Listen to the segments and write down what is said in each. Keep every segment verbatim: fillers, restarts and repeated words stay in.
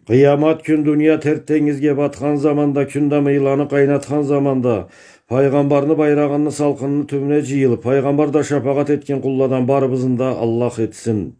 Къыямат кюн дуния терк тенгизге батхан заманда, кюн да мыйыланы къайнатхан заманда, Пайгъамбарны байрагъыны салкъыныны тюбюне джыйылыб, Пайгъамбар да шапагъат этген къулладан барыбызны да Аллах этсин.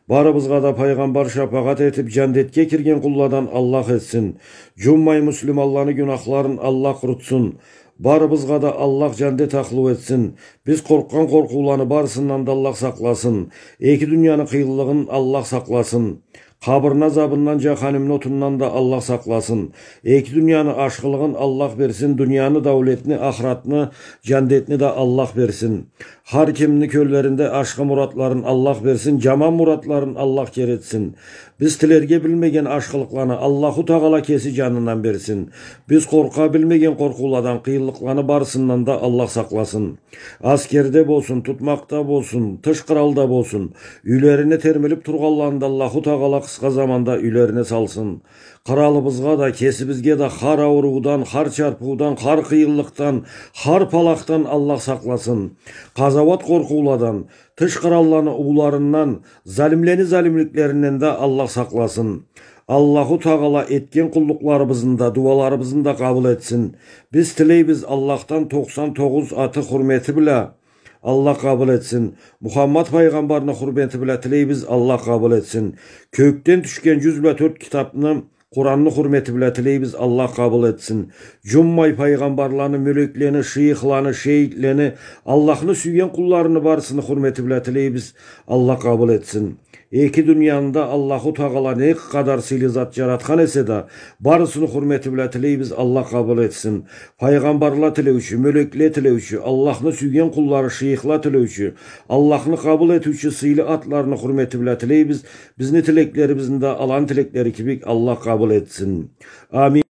Барыбызгъа да Пайгъамбар шапагъат этиб, джандетге кирген къулладан Аллах этсин. Джуммай муслиманланы гюнахларын Аллах къурутсун. Барыбызгъа да Аллах джандет ахлу этсин. Биз къоркъгъан къоркъууланы барысындан да Аллах сакъласын. Эки дунияны къыйынлыгъын Аллах сакъласын. Къабырны азабындан, джаханимни отундан да Аллах сакъласын. Эки дунияны ашхылыгъын Аллах берсин, дунияны, даулетни, ахыратны, джандетни да Аллах берсин. Хар кимни кёллеринде ашхы муратларын Аллах берсин, джаман муратларын Аллах кери этсин. Биз тилерге билмеген ашхылыкъланы Аллаху Тагъала кеси джанындан берсин. Биз къоркъа билмеген къоркъууладан, къыйынлыкъланы барысындан да Аллах сакъласын. Аскерде болсун, тутмакъда болсун, тыш къралда болсун, юйлерине термилиб тургъанланы да Аллаху Тагъала къысха заманда юйлерине салсын. Къралыбызгъа да, кесибизге да хар ауруудан, хар чарпыудан, хар къыйынлыкъдан, хар палахдан Аллах сакъласын. Къазауат къоркъууладан, тыш къралланы ууларындан, залимлени залимликлеринден да Аллах сакъласын. Аллаху Тагъала этген къуллукъларыбызны да, дууаларыбызны да къабыл этсин. Биз тилейбиз Аллахдан токъсан тогъуз аты хурмети бла, Аллах къабыл этсин. Мухаммад пайгъамбарны хурмети бла тилейбиз, Аллах къабыл этсин. Кёкден тюшген джюз бла тёрт китабны, Къуранны хурмети бла тилейбиз, Аллах къабыл этсин. Джуммай пайгъамбарланы, мёлеклени, шыйыхланы, шейитлени, Аллахны сюйген къулларыны барысыны хурмети бла тилейбиз, Аллах къабыл этсин. Эки дунияны да Аллаху Тагъала не къадар сыйлы зат джаратхан эсе да, барысыны хурмети бла тилейбиз, Аллах къабыл этсин. Пайгъамбарла тилеучю, мёлекле тилеучю, Аллахны сюйген къуллары, шыйыхла тилеучю, Аллахны къабыл этиучю сыйлы атларыны хурмети бла тилейбиз, бизни тилеклерибизни да, аланы тилеклери кибик Аллах къабыл этсин. Амин.